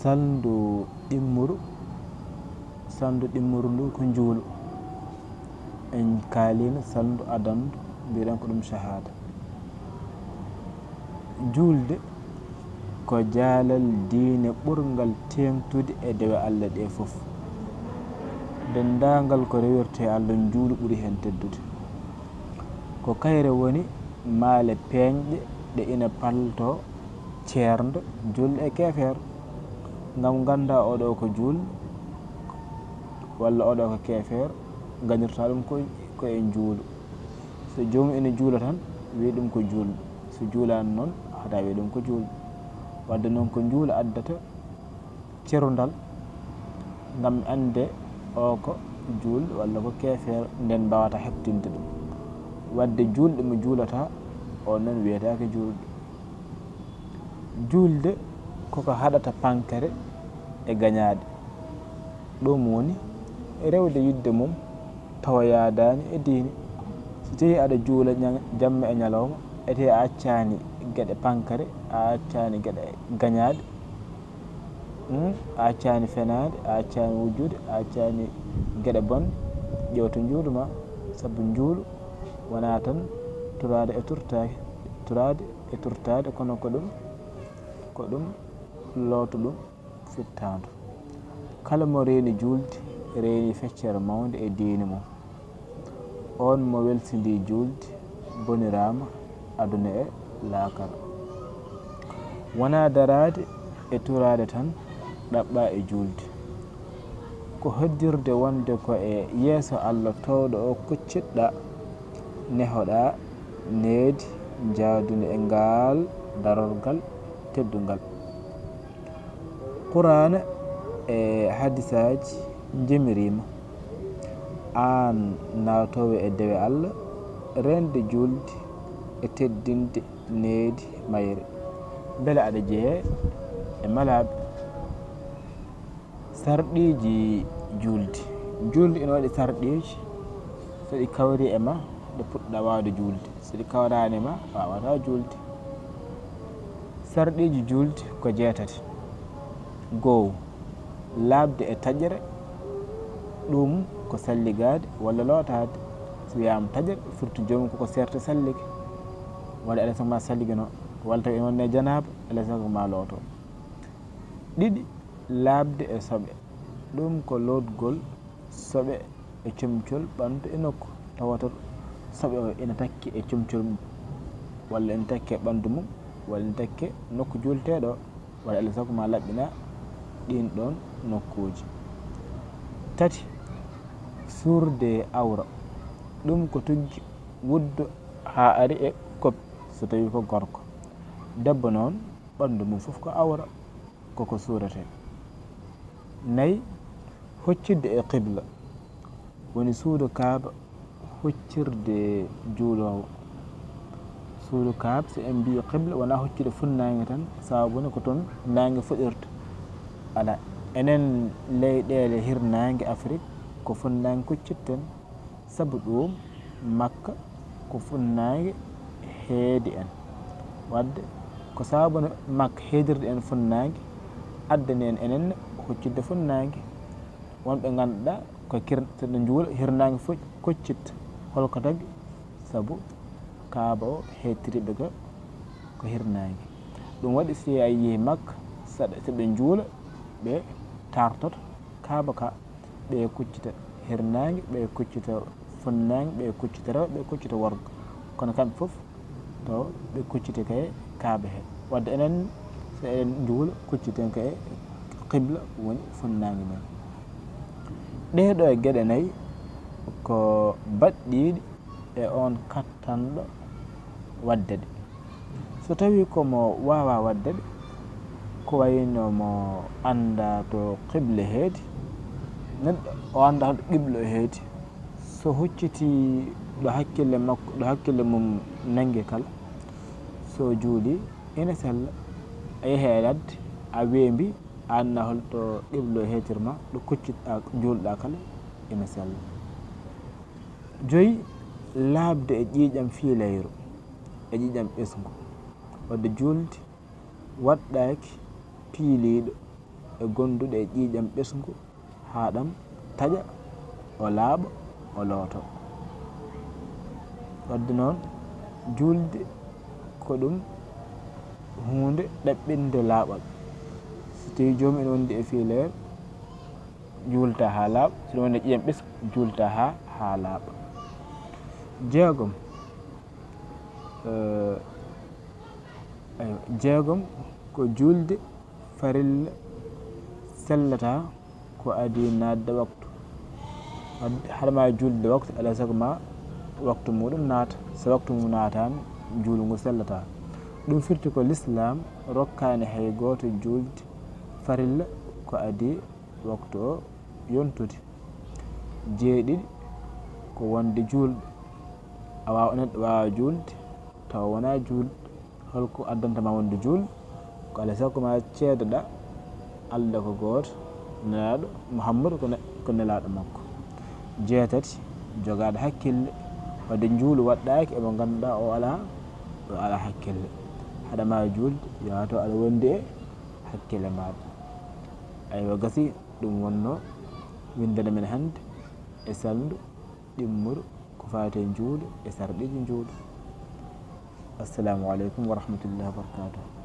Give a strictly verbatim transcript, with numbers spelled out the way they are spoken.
Salndu ɗimmuru, salndu ɗimmuru ndu ko njuulu. En kaalino salndu adandu, mbiɗen ko ɗum shahada. Juulde ko jaalal diine ɓurngal teeŋtude e dewe Allah ɗe fof. Denndaangal ko rewirtee Allah, njuulu ɓuri heen teddude. Ko kayre woni maale peeñɗe ɗe ina paltoo ceernde juulɗo e keefeero, ngam ngannda oɗo ko juulɗo walla oɗo ko keefeero, gañirta ɗum ko, ko e njuulu. So joomum ene juula tan, wiya ɗum ko juulɗo, so juulaani noon, haɗa wiya ɗum ko juulɗo. Wadde noon ko njuulu addata cerundal, ngam annde o ko juulɗo walla ko keefeero, nden mbawata heɓtinde ɗum. Wadde juulɗo mo juulata, o noon wiyetaake juulɗo. Juulde koko haɗata pankere e gañaaɗe. Ɗum woni rewde yiɗde mum tawa yaadaani e diine. So tawii aɗa juula ña-, jamma e ñalawma, etee a accaani geɗe pankere, a accaani geɗe gañaaɗe, hmm, a accaani fenaande, a accaani wujjude, a accaani geɗe bonɗe, ƴeewto njuulu ma, sabu njuulu wonaa tan turaade e turtaaki, turaade e turtaade, kono ko ɗum, ko ɗum looto ɗum fittaandu. Kala mo reeni juulde, reeni feccere mawnde e diine mum. Oon mo welsindii juulde, boniraama aduna e laakara. Wonaa daraade e turaade tan ɗaɓɓaa e juulde. Ko hoddirde wonde ko e yeeso Allah toowɗo o kuccitɗaa, nehoɗaa needi njaaduni e ngaal darorgal teddungal. Quraana e hadisaaji njemiriima aan naatoowo e dewe Allah, reende juulde e teddinde needi mayre. Mbele aɗa jeyee e malaaɓe? Sarɗiiji juulde. Juulde ina waɗi sarɗiiji, so ɗi kawri e ma, nde puɗɗa waawde juulde. So ɗi kawraani ma, a waawataa juulde. Sarɗiiji juulde ko jeetati. Goow, laaɓde e taƴre, ɗum ko salligaade walla lootaade. So wiyaama taƴre, firti joomum koko seerti sallige. Walla alaa e sago ma salliginoo, walla tawi ina wonde janaaba, alaa e sago ma looto. Ɗiɗi, laaɓde e soɓe. Ɗum ko lootgol soɓe e comcol ɓanndu e nokku, tawata soɓe o ina takki e comcol mum, walla ina takki e ɓanndu mum, walla ina takki e nokku juulteeɗo o, walla alaa e sago ma laɓɓina ɗiin ɗoon nokkuuji. Tati, suurde awra. Ɗum ko tuggi wuddo haa ari e koppi, so tawii ko gorko. Debbo noon, ɓanndu mum fof ko awra, koko suuretee. Nayi, huccitde e qibla, woni suudu Kaaba huccirde juuloowo. Suudu Kaaba, so en mbii qibla, wonaa huccude funnaange tan, sababu ne ko toon naange fuɗirta. Alaa, enen leyɗeele hirnaange Afrik, ko funnaange kuccitten. Sabu ɗuum, Makka ko funnaange heedi en. Wadde ko sababu no Makka heedirde en funnaange, addani en enen huccitde funnaange. Won ɓe ngannduɗaa ko kir-, so ɓe njuula, hirnaange fof kuccit. Hol ko tagi? Sabu Kaaba o heedtiriiɓe ga ko hirnaange. Ɗum waɗi si a yii Makka, so ɓe, so ɓe njuula, ɓe taartoto Kaaba ka. Ɓe kuccita hirnaange, ɓe kuccita funnaange, ɓe kuccita rewɓe, ɓe kuccita worgo. Kono kamɓe fof taw ɓe kucciti ka e Kaaba he. Wadde enen, so eɗen njuula, kucciten ka e qibla woni funnaange men. Ɗee ɗoo geɗe nayi ko baɗɗiiɗe e oon kattanɗo waɗde ɗe. So tawii ko mo waawaa waɗde ɗe, ko wayi no mo anndaa to qibla heedi, neɗɗo o anndaa to qibla o heedi, so huccitii ɗo hakkille makko, ɗo hakkille mum nanngi kala, so juulii ina sella. A yehii e ladde, a weembii, a anndaa hol to qibla o heedirma, ɗo kuccitɗaa, njuulɗaa kala ina sella. Joyi, laaɓde e ƴiiƴam fiilayru e ƴiiƴam ɓesngu. Wadde juulde waɗɗaaki piiliiɗo, e gonduɗe e ƴiiƴam ɓesngu haa ɗam taƴa, o laaɓa, o looto. Wadde noon, juulde ko ɗum huunde ɗaɓɓinde laaɓal. So tawii joomum ene wondi e fiileer, juulta haa laaɓa, so ɗum woni e ƴiiƴam ɓesngu, juulta haa, haa laaɓa. Jeegom, eh, aywa, jeegom ko juulde farilla sellata ko adii naatde waktu. Ad-, haɗa ma juulde waktu, alaa e sago ma waktu muɗum naata. So waktu mum naataani, juulde ngu sellataa. Ɗum firti ko Lislaam rokkaani hay gooto juulde farilla ko adii waktu o yontude. Jeeɗiɗi ko wonde juulɗo. A waawa, neɗɗo waawa juulde tawa wonaa juulɗo. Holko addanta ma wonde juulɗo? Ko alaa e sago ma ceedoɗa Allah ko gooto, Nelaaɗo Muhammadu ko ne-, ko Nelaaɗo makko. Jeetati, jogaaɗo hakkille. Wadde njuulu waɗɗaaki e mo ngannduɗaa o alaa, o alaa hakkille. Haɗa ma juulde, yaato aɗa wondi e hakkille maaɗa. Aywa, gasi, ɗum wonno winndere men hannde e salndu ɗimmuru ko faati e njuulu e sarɗiiji njuulu. Assalamu aleykum wa rahmatullahi wa barakatuh.